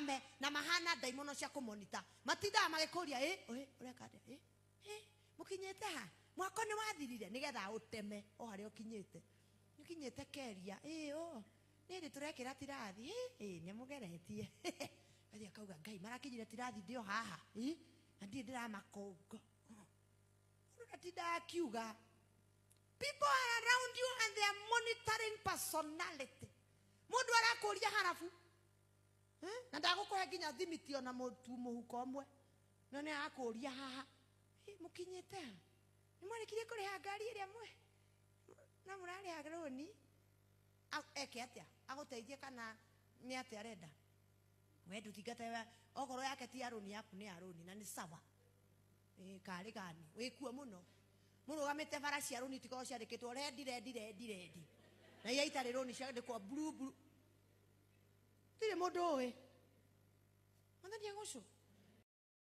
Marũgame na mahana ndaimono cia kũmonita, matindaga magĩkũria, ĩ ĩ ũreka atĩa? Ĩ ĩ mũkinyĩte ha? Mwako nĩ wathirire? Nĩgetha ũteme o harĩa ũkinyĩte. Ũkinyĩte keria ĩ o nĩrĩ tũrekĩra tirathi? Ĩ nĩ mũgeretie. Athiĩ akauga, Ngai, marakinyire tirathi ndĩ o haha. Ĩ na ndirĩ ndĩramakongo. Mũndũ ndatindaga akiuga. People are around you and they are monitoring personality. Mũndũ arakũria harabu. Eh? Na ndagũkũhe nginya thimiti ona mũtu mũhuko ũmwe, no nĩ arakũria haha. "Ĩ, mũkinyĩte ha? Nĩ mwarĩkirie kũrĩha ngari ĩrĩa mwe na mũrarĩha rũni?" Eke atĩa? Agũteithie kana nĩ atĩa arenda? We ndũtingate we, okorwo yake ti ya rũni, yaku nĩ ya rũni na nĩ sawa. Ĩ, karĩ gani wĩkuo mũno mũrũgamĩte bara cia rũni itikorwo ciandĩkĩtwo rendi rendi rendi rendi, na iria itarĩ rũni ciandĩkwo blue blue. Tirĩ mũndũ ũĩ. Mwathani agocwo.